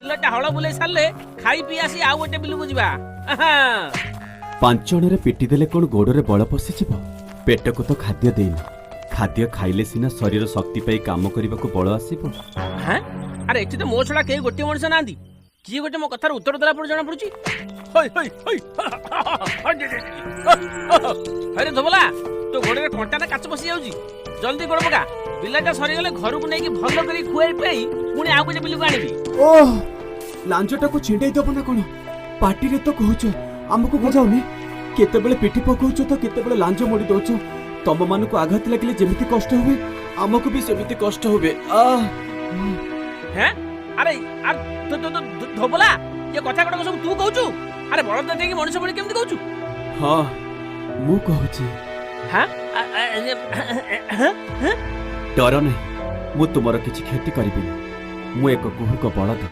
ବିଲଟା ହଳ ବୁଲେଇ ସାରିଲେ ଖାଇ ପିଇ ଆସି ଆଉ ଗୋଟେ ବିଲକୁ ଯିବା। ପାଞ୍ଚଣରେ ପିଟି ଦେଲେ କ'ଣ ଗୋଡ଼ରେ ବଳ ପଶିଯିବ? ପେଟକୁ ତ ଖାଦ୍ୟ ଦେଇନି। ଖାଦ୍ୟ ଖାଇଲେ ସିନା ଶରୀର ଶକ୍ତି ପାଇ କାମ କରିବାକୁ ବଳ ଆସିବ। ହାଁ, ଆରେ ଏଠି ତ ମୋ ଛଡ଼ା କେହି ଗୋଟିଏ ମଣିଷ ନାହାନ୍ତି। କିଏ ଗୋଟେ ମୋ କଥାର ଉତ୍ତର ଦେଲା ପରେ ଜଣା ପଡୁଛି। ହଇ ହଇ ହଇ, ଆରେ ଧୋବଲା, ତୋ ଗୋଡରେ କଣ୍ଟା ନା କାଚ ପଶି ଯାଉଛି? ଜଲ୍ଦି ଗୋଡ ପକା। ବିଲଟା ସରିଗଲେ ଘରକୁ ନେଇକି ଭଲ କରି ଖୁଆଇ ପିଆଇ ପୁଣି ଆଉ ଗୋଟେ ବିଲକୁ ଆଣିବି। ଓହ, ଲାଞ୍ଜଟାକୁ ଛିଣ୍ଡେଇ ଦବ ନା କ'ଣ? ପାଟିରେ ତ କହୁଛ, ଆମକୁ ବୁଝାଉନି। କେତେବେଳେ ପିଠି ପକଉଛ ତ କେତେବେଳେ ଲାଞ୍ଜ ମୋଡ଼ି ଦଉଛ। ତମମାନଙ୍କୁ ଆଘାତ ଲାଗିଲେ ଯେମିତି କଷ୍ଟ ହୁଏ, ଆମକୁ ବି ସେମିତି କଷ୍ଟ ହୁଏ। ଆହ! ହେଁ, ଆରେ ଆରେ, ତୋ ତୋ ଧୋବଲା, ଇଏ କଥା ଗୁଡାକ ସବୁ ତୁ କହୁଛୁ? ଆରେ, ବଳଦ ଦେଇକି ମଣିଷ ଭଳି କେମିତି କହୁଛୁ? ହଁ, ମୁଁ କହୁଛି। ହାଁ। ଡର ନାହିଁ, ମୁଁ ତୁମର କିଛି କ୍ଷତି କରିବିନି। ମୁଁ ଏକ କୁହୁକ ବଳଦ।